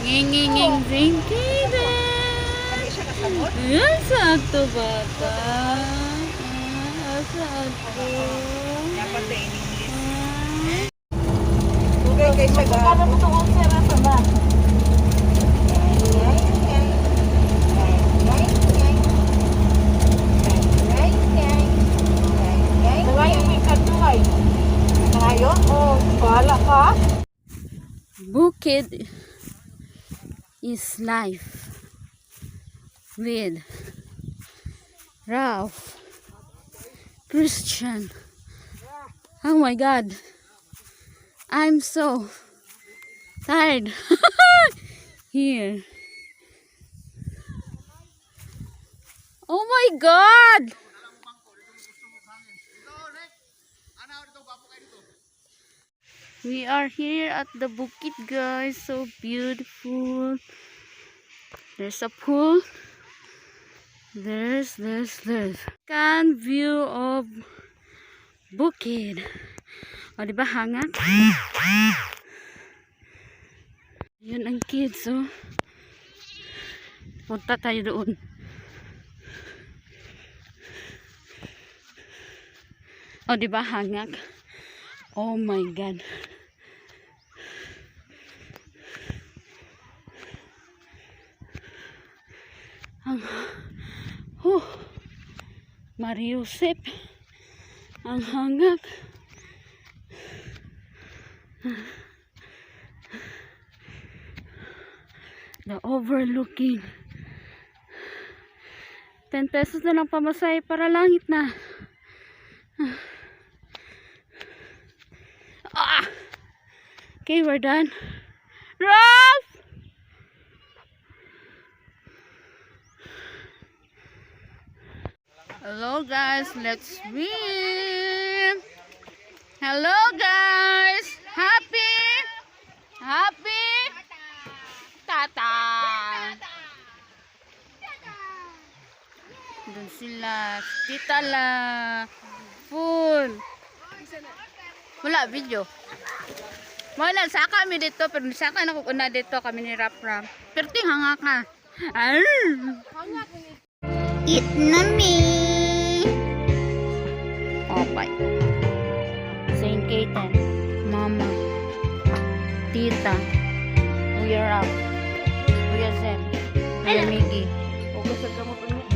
Nginginging drinking. Yan sa ato bata. Ah, sa ato. Dapat na in English. Ah. Dugay kay siya ga. mo itong sira sa ba? Nangayo may kanduhay. Nangayo? Oo. Bahala ka. Bukid is life with Ralph Christian. Oh my God. I'm so tired here. Oh my God! We are here at the bukid, guys. So beautiful. There's a pool. There's. Can view of bukid. O, di ba hangak? Yun ang kids, oh. Punta tayo doon. O, di ba hangak? Oh my God. Ang huh, Mariusip. Ang hangak. The overlooking. 10 pesos na lang pamasahe para langit na. Ah! Okay, we're done. Ralph! Hello guys, let's swim. Hello guys. Happy? Happy? Tata. Doon sila. Tita la. Full. Wala video. Wala, saka kami dito, pero saka na una dito kami ni Rap Rap. Pero hanga ka. Arr! Eat na me. Okay. Saint Katen, Mama, Tita, Kuya Rap, Kuya Sem, Kuya Miggy,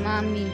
Mami.